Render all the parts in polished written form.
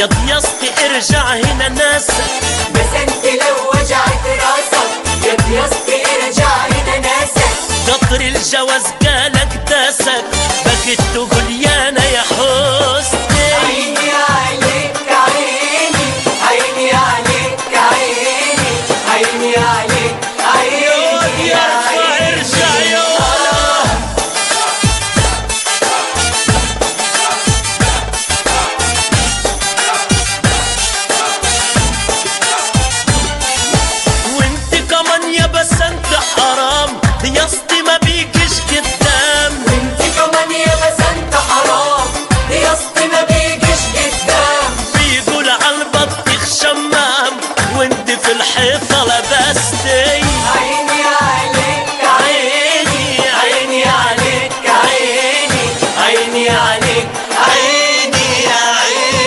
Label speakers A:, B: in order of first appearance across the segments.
A: يا دياستي ارجع هنا ناسك.
B: بسنت لو وجعت راسك يا دياستي ارجع هنا ناسك.
A: قطر الجواز قالك داسك، بكت تقول يانا يا حسني.
B: عيني عليك عيني، عيني عليك عيني، عيني عليك عيني
A: يا ارفع ارجع يا ولا. وانت كمان يا بسنت حرام، دياستي ما بيجيش قدام.
B: وانت كمان يا بسنت حرام، دياستي ما بيجيش قدام.
A: بيقول عالبطيخ شمام، وانت في الحيطة لبستي.
B: عيني عليك عيني، عيني عليك عيني، عيني عليك عيني يا عيني.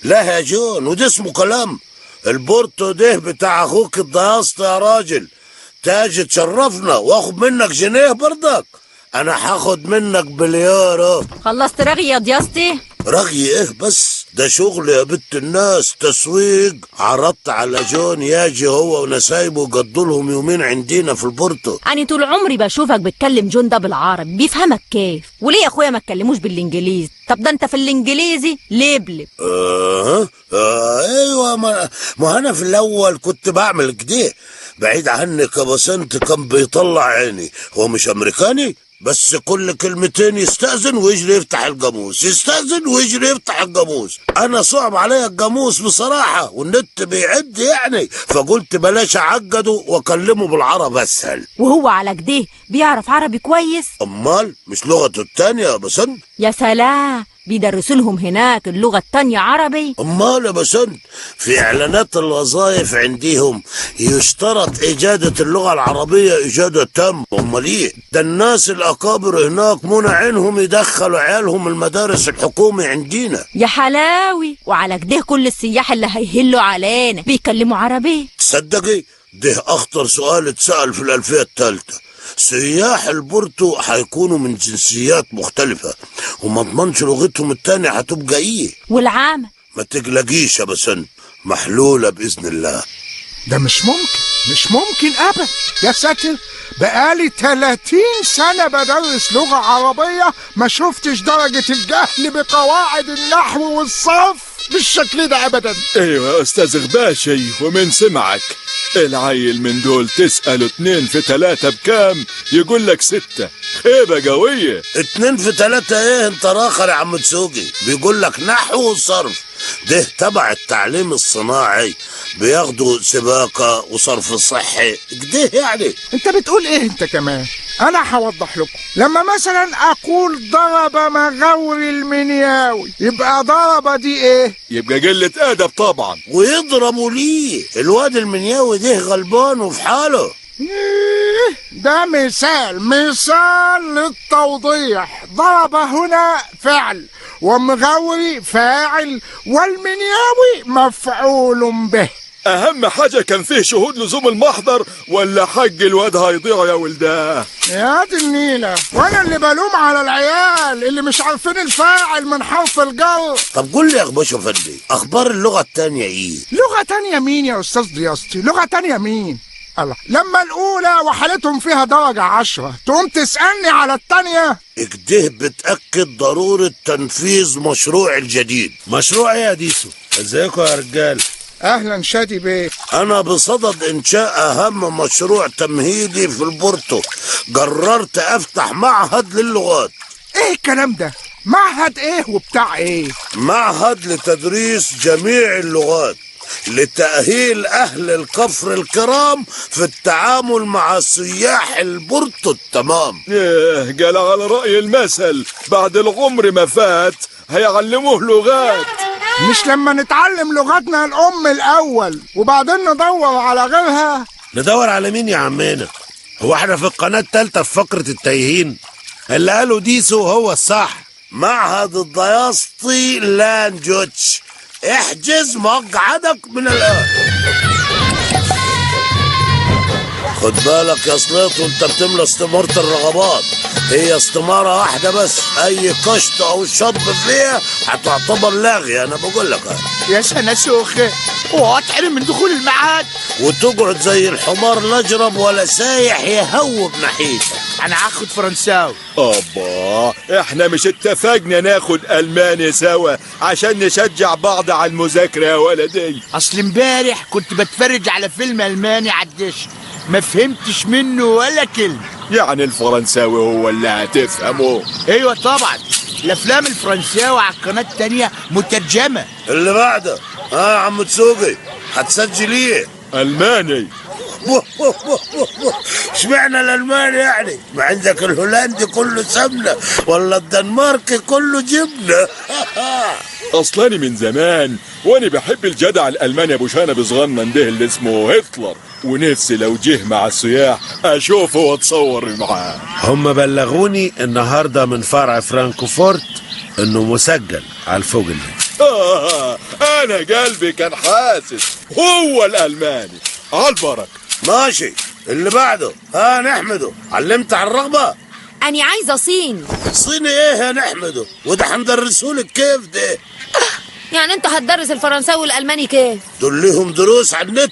C: لا يا جون، وده اسمه كلام. البورتو ده بتاع اخوك الدياسطي يا راجل. تاج تشرفنا واخد منك جنيه برضك. انا هاخد منك باليورو.
D: خلصت رغي يا دياستي؟
C: رغي ايه بس، ده شغل يا بنت الناس، تسويق. عرضت على جون ياجي هو ونسايبه قضوا لهم يومين عندنا في البورتو.
D: أنا طول عمري بشوفك بتكلم جون ده بالعربي، بيفهمك كيف؟ وليه يا أخويا ما تكلموش بالإنجليزي؟ طب ده أنت في الإنجليزي لبلب.
C: ايوه، ما انا في الاول كنت بعمل كده. بعيد عنك يا بسنت كان بيطلع عيني، هو مش امريكاني بس كل كلمتين يستأذن ويجري يفتح القاموس، يستأذن ويجري يفتح القاموس. انا صعب عليا القاموس بصراحة، والنت بيعد يعني، فقلت بلاش اعقده واكلمه بالعربي اسهل.
D: وهو على كده بيعرف عربي كويس؟
C: امال مش لغته التانية يا بسنت؟
D: يا سلام، بيدرسوا لهم هناك اللغة التانية عربي؟
C: امال يا بسنت، في اعلانات الوظائف عندهم يشترط اجادة اللغة العربية اجادة تامة. امال ايه؟ ده الناس الاكابر هناك منع عينهم يدخلوا عيالهم المدارس الحكومي عندنا.
D: يا حلاوي، وعلى كده كل السياح اللي هيهلوا علينا بيكلموا عربي؟
C: تصدقي ده اخطر سؤال اتسأل في الالفية الثالثة. سياح البورتو هيكونوا من جنسيات مختلفة، وما اضمنش لغتهم التانية هتبقى ايه.
D: والعامة؟
C: ما تقلقيش يا بسنت، محلولة بإذن الله.
E: ده مش ممكن، مش ممكن أبدا يا ساتر. بقالي 30 سنة بدرس لغة عربية، ما شفتش درجة الجهل بقواعد النحو والصرف بالشكل ده أبدا.
F: ايوه يا أستاذ غباشي، ومن سمعك العيل من دول تسأله 2 في 3 بكام يقول لك 6. خيبة قوية.
C: 2 في 3 ايه؟ انت راخر يا عم تسوقي. بيقول لك نحو وصرف، ده تبع التعليم الصناعي، بياخدوا سباكة وصرف صحي كده يعني.
E: انت بتقول ايه انت كمان؟ انا هوضح لكم. لما مثلا اقول ضرب مغاور المنياوي، يبقى ضرب دي ايه؟
F: يبقى قلة ادب طبعا.
C: ويضربوا ليه؟ الواد المنياوي ده غلبان وفي حاله.
E: إيه ده مثال، مثال للتوضيح. ضرب هنا فعل، ومغاوري فاعل، والمنياوي مفعول به.
F: أهم حاجة كان فيه شهود لزوم المحضر، ولا حق الواد هيضيع يا ولداه.
E: يا دي النيلة، وأنا اللي بلوم على العيال اللي مش عارفين الفاعل من حرف الجر.
C: طب قول لي يا غباشة فندي، أخبار اللغة التانية إيه؟
E: لغة تانية مين يا أستاذ دياستي؟ لغة تانية مين؟ الله، لما الأولى وحالتهم فيها درجة 10 تقوم تسألني على التانية؟
C: اكده بتأكد ضرورة تنفيذ مشروع الجديد.
G: مشروع إيه يا ديسو؟ ازيكم يا رجال؟
E: أهلا شادي بيه.
C: أنا بصدد إنشاء أهم مشروع تمهيدي في البورتو، قررت أفتح معهد للغات.
E: إيه الكلام ده؟ معهد إيه وبتاع إيه؟
C: معهد لتدريس جميع اللغات، لتأهيل أهل الكفر الكرام في التعامل مع سياح البورتو التمام.
F: إيه، قال على رأي المثل بعد العمر ما فات هيعلموه لغات.
E: مش لما نتعلم لغتنا الأم الأول وبعدين ندور على غيرها؟
G: ندور على مين يا عمنا؟ هو احنا في القناة التالتة في فقرة التايهين؟ اللي قالوا ديسو هو الصح.
C: معهد الدياسطي language، احجز مقعدك من الآن. خد بالك يا سليط وانت بتملى استمارة الرغبات، هي استمارة واحدة بس، اي كشط او شطب فيها هتعتبر لاغية، انا بقول لك.
H: يا سنة سوخة، واتحرم من دخول المعهد
C: وتقعد زي الحمار لا اجرب ولا سايح يهوب ناحيتك.
H: انا هاخد فرنساوي.
F: أبا، احنا مش اتفقنا ناخد ألماني سوا عشان نشجع بعض على المذاكرة يا ولدي؟
H: اصل امبارح كنت بتفرج على فيلم الماني على الدش، ما فهمتش منه ولا كلمة.
F: يعني الفرنساوي هو اللي هتفهمه؟
H: ايوه طبعا، الافلام الفرنساوي على القناة التانية مترجمة.
C: اللي بعده. ها يا عم تسوقي، هتسجل ايه؟
F: ألماني.
C: اشمعنى الالماني يعني؟ ما عندك الهولندي كله سمنه ولا الدنماركي كله جبنه.
F: أصلاني من زمان وأنا بحب الجدع الألماني أبو شنب صغنن ده اللي اسمه هتلر، ونفسي لو جه مع السياح أشوفه وأتصور معاه.
G: هم بلغوني النهارده من فرع فرانكفورت انه مسجل على الفوج.
F: أنا قلبي كان حاسس هو الألماني. على البركة.
C: ماشي، اللي بعده. ها نحمده، علمت على الرغبة؟
I: أنا عايزة صيني.
C: صيني ايه يا نحمده؟ وده هندرسهولك كيف ده؟
I: يعني انت هتدرس الفرنساوي والألماني كيف؟
C: دول ليهم دروس على النت.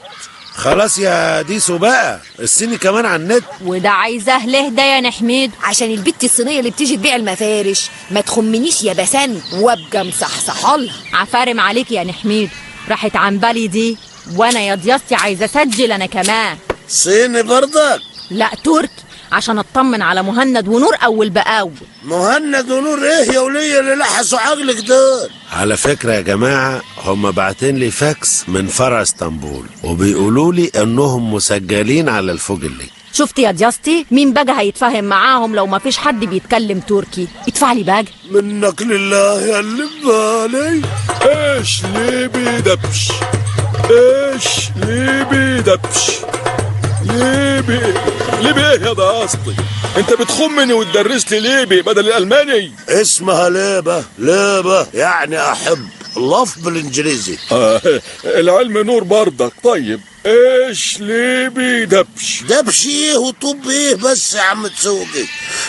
G: خلاص يا ديسو بقى، الصيني كمان على النت.
D: وده عايزاه ليه ده يا نحميد؟
I: عشان البت الصينية اللي بتيجي تبيع المفارش ما تخمنيش يا بسن وابقى مصحصحالها.
D: عفارم عليك يا نحميد، راحت عن بالي دي. وانا يا ضياستي عايزه اسجل انا كمان.
C: صيني برضك؟
D: لا تركي، عشان اطمن على مهند ونور اول باول.
C: مهند ونور ايه يا وليه اللي لحسوا عقلك دول؟
G: على فكرة يا جماعة، هم باعتين لي فاكس من فرع اسطنبول وبيقولوا لي انهم مسجلين على الفوج اللي.
D: شفت يا دياستي مين بقى هيتفاهم معاهم لو ما فيش حد بيتكلم تركي؟ ادفع لي بقى.
C: منك لله يا اللي ببالي.
F: ايش ليبي دبش، ايش ليبي دبش، ليبي ليبي ايه يا ده اصلي؟ انت بتخمني وتدرس لي ليبي بدل الالماني؟
C: اسمها Liebe، Liebe يعني احب، love بالانجليزي.
F: العلم نور برضك. طيب ايش ليبي دبش؟
C: دبش ايه وطب ايه بس يا عم تسوقي؟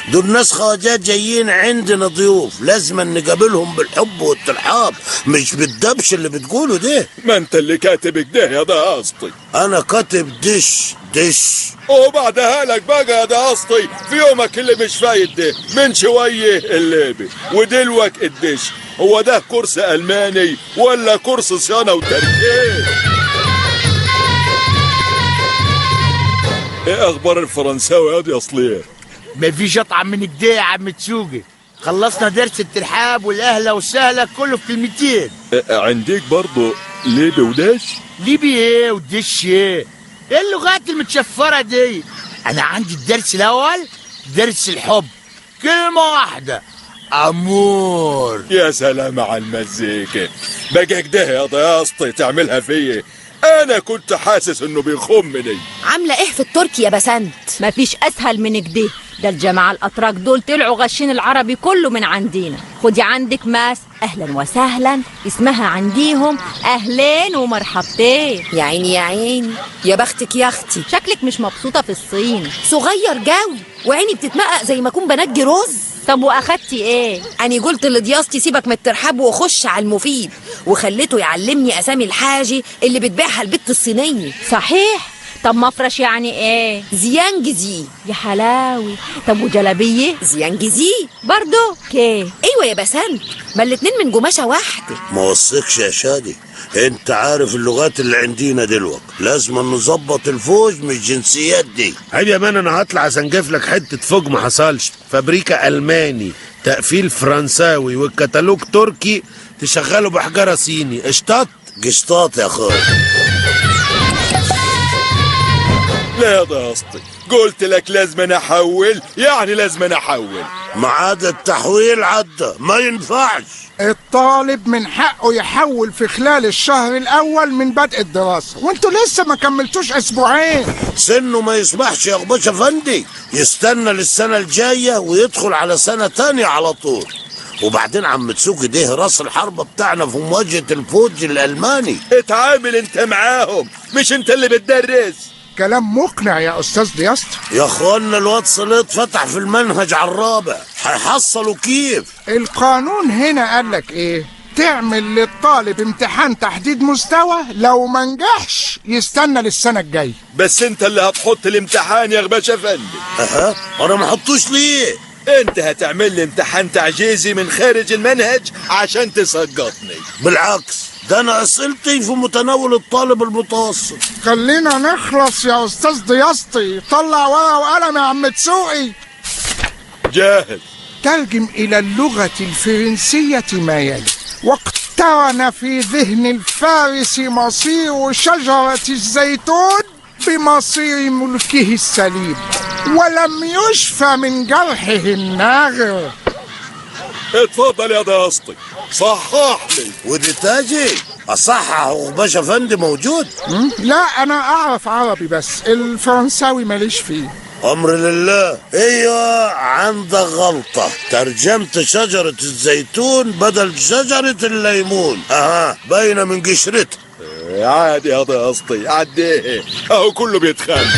C: دول ناس خواجات جايين عندنا ضيوف، لازم نقابلهم بالحب والترحاب، مش بالدبش اللي بتقوله ده.
F: ما انت اللي كاتب كده يا ده قصدي.
C: انا كاتب دش دش.
F: وبعدها لك بقى يا ده قصدي في يومك اللي مش فايت ده، من شوية الليبي ودلوك الدش. هو ده كرسي ألماني ولا كرسي صيانة وتركيب؟ ايه اخبار الفرنساوي يا دي اصلية؟
H: مفيش اطعم من كده يا عم تسوقي. خلصنا درس الترحاب والاهله والسهله كله في كلمتين.
F: عندك برضو ليبي ودش؟
H: ليبي ايه ودش ايه؟ ايه اللغات المتشفره دي؟ انا عندي الدرس الاول درس الحب، كلمة واحدة، amour.
F: يا سلام على المزيكا بقى كده يا ضياستي تعملها فيا. انا كنت حاسس انه بيخمني.
I: عاملة ايه في التركي يا بسنت؟
D: مفيش اسهل من كده، ده الجماعة الاتراك دول طلعوا غشين العربي كله من عندينا. خدي عندك ماس، اهلا وسهلا، اسمها عنديهم اهلين ومرحبتين.
I: يا عيني يا عيني، يا بختك يا اختي.
D: شكلك مش مبسوطة في الصين.
I: صغير جوي وعيني بتتمقق زي ما اكون بنجي رز.
D: طب واخدتي ايه؟
I: أنا قلت لضياستي سيبك من الترحاب وخش على المفيد، وخليته يعلمني أسامي الحاجة اللي بتبيعها البت الصينية.
D: صحيح. طب مفرش يعني ايه؟
I: زيانجزي.
D: يا حلاوي. طب وجلابية؟
I: زيانجزي
D: برضو كيه؟
I: ايوه يا بسنت، ما الاتنين من قماشة واحدة.
C: ما وصيكش يا شادي، انت عارف اللغات اللي عندنا دلوقتي، لازم نظبط الفوج من الجنسيات دي.
G: عيب يا man، انا هطلع اسنجف لك حتة فوج ما حصلش. فابريكا الماني، تقفيل فرنساوي، والكتالوج تركي، تشغله بحجره صيني. قشطات
C: قشطات يا اخوي.
F: لا يا ضياستي، قلت لك لازم احول، يعني لازم احول.
C: ميعاد التحويل عدى، ما ينفعش.
E: الطالب من حقه يحول في خلال الشهر الأول من بدء الدراسة، وانتوا لسه ما كملتوش أسبوعين.
C: سنة ما يسمحش يا غباش افندي، يستنى للسنة الجاية ويدخل على سنة تانية على طول. وبعدين عم تسوقي ده راس الحربة بتاعنا في مواجهة الفوج الألماني.
F: اتعامل انت معاهم، مش انت اللي بتدرس.
E: كلام مقنع يا استاذ دياستي.
C: يا اخوانا الواد سليط فتح في المنهج على الرابع، هيحصلوا كيف؟
E: القانون هنا قالك ايه؟ تعمل للطالب امتحان تحديد مستوى، لو ما نجحش يستنى للسنة الجاية.
F: بس انت اللي هتحط الامتحان يا غباش افندي.
C: اها، انا ما حطوش ليه؟
F: انت هتعمل لي امتحان تعجيزي من خارج المنهج عشان تسقطني.
C: بالعكس، ده انا اسئلتي في متناول الطالب المتوسط.
E: خلينا نخلص يا استاذ دياستي، طلع ورقة وقلم يا عم تسوقي.
F: جاهز.
E: ترجم الى اللغة الفرنسية ما يلي: واقترن في ذهن الفارس مصير شجرة الزيتون بمصير ملكه السليم، ولم يشفى من جرحه الناغر.
F: اتفضل يا دياستي، صحح لي.
C: ودي تاجي اصحح وغباش افندي موجود؟
E: لا، انا اعرف عربي بس، الفرنساوي ماليش فيه.
C: امر لله. ايوه عندك غلطة، ترجمت شجرة الزيتون بدل شجرة الليمون. اها، باينة من قشرتها.
F: عادي يا دياستي، عديه، اهو كله بيتخانق.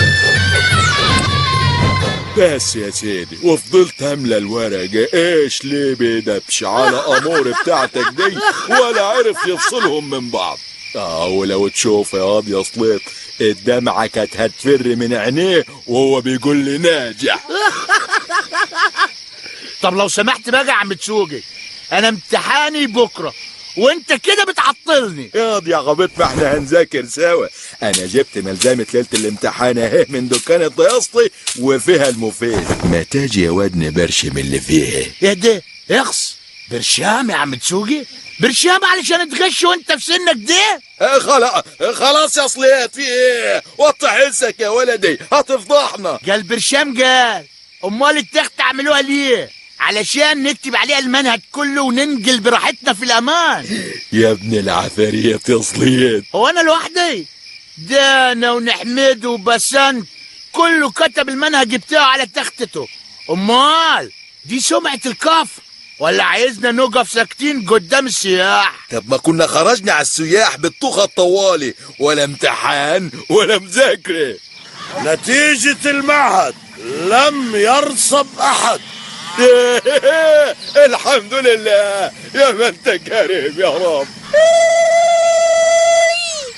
F: بس يا سيدي، وفضلت املى الورقة ايش ليه بيدبش على امور بتاعتك دي، ولا عرف يفصلهم من بعض. ولو تشوف يا قاضي يا سليط، الدمعة كانت هتفر من عينيه وهو بيقول لي ناجح.
H: طب لو سمحت بقى يا عم تسوقي، انا امتحاني بكره وانت كده بتعطلني.
F: ياض يا غبيط، ما احنا هنذاكر سوا. انا جبت ملزمة ليلة الامتحان اهي من دكان الدياسطي وفيها المفيد. ما تاجي يا واد نبرشم اللي فيها.
H: ايه ده؟ اخس برشام يا عم تسوقي، برشام علشان تغش وانت في سنك ده؟
F: خلاص يا صليت، في ايه؟ وطي حسك يا ولدي، هتفضحنا.
H: قال برشام قال، امال التخت عملوها ليه؟ علشان نكتب عليها المنهج كله وننجل براحتنا في الامان.
F: يا ابن العفاريت يا صليت.
H: هو انا لوحدي؟ ده انا ونحمد وبسنت كله كتب المنهج بتاعه على تختته. امال دي سمعة الكفر ولا عايزنا نقف ساكتين قدام السياح؟
F: طب ما كنا خرجنا على السياح بالطوخة الطوالي، ولا امتحان ولا مذاكرة.
C: نتيجة المعهد لم يرسب أحد.
F: الحمد لله يا ما انت كريم يا رب.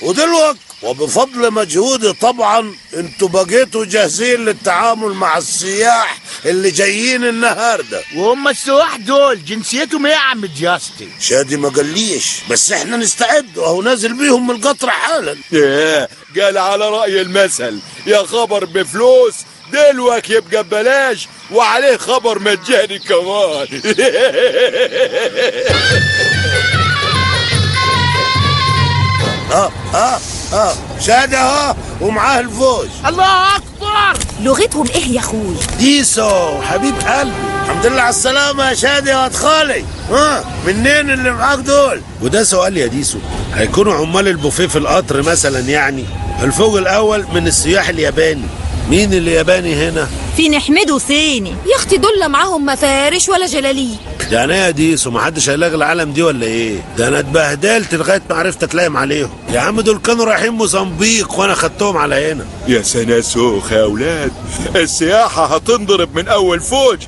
C: ودلوقتي وبفضل مجهودي طبعا انتوا بقيتوا جاهزين للتعامل مع السياح اللي جايين النهارده.
H: وهم السواح دول جنسيتهم ايه يا عم دياستي؟
C: شادي ما قاليش، بس احنا نستعد، وهو نازل بيهم من القطر حالا.
F: ايه قال على رأي المثل، يا خبر بفلوس دلوك يبقى ببلاش، وعليه خبر مجاني كمان.
C: شادي اهو ومعاه الفوز.
H: الله اكبر.
I: لغتهم ايه يا اخوي؟
G: ديسو حبيب قلبي،
C: الحمد لله على السلامة يا شادي يا واد خالي. ها منين اللي معاك دول؟
G: وده سؤال يا ديسو، هيكونوا عمال البوفيه في القطر مثلا؟ يعني الفوج الاول من السياح الياباني. مين الياباني هنا؟
D: في نحمده صيني.
I: يا اختي دول لا معاهم مفارش ولا جلاليب.
G: يعني ايه يا ديسو، محدش هيلاغي العالم دي ولا ايه؟ ده انا اتبهدلت لغاية ما عرفت اتلاقم عليهم. يا عم دول كانوا رايحين موزمبيق وانا خدتهم على هنا.
F: يا سنة سوخ يا اولاد، السياحة هتنضرب من اول فوج.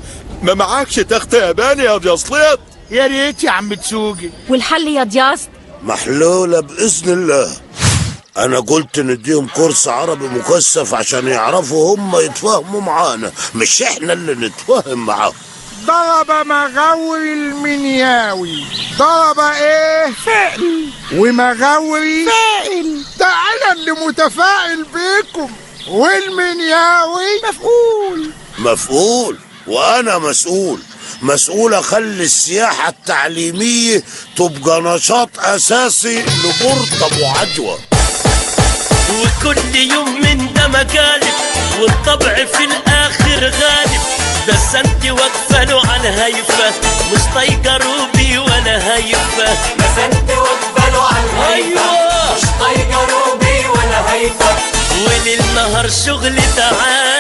F: ما معكش تخت ياباني يا دياسليط؟
H: يا ريت يا عم تسوقي.
D: والحل يا دياست؟
C: محلولة باذن الله. انا قلت نديهم كورس عربي مكثف عشان يعرفوا هم يتفاهموا معانا، مش احنا اللي نتفاهم معاهم.
E: ضرب مغاوري المنياوي، ضرب ايه؟ فائل. ومغاوري فائل. ده انا اللي متفائل بيكم. والمنياوي مفعول.
C: مفعول، وانا مسؤول. مسؤول اخلي السياحة التعليمية تبقى نشاط اساسي لبورت ابو عجوة.
A: وكل يوم من ده مكالب، والطبع في الاخر غالب. بس انت واقفة له على الهيفا، مش طايقة روبي ولا هيفا.
B: بس انت واقفة له على الهيفا،
A: أيوة.
B: مش طايقة روبي ولا هيفا.
A: وليل نهار شغل تعالي.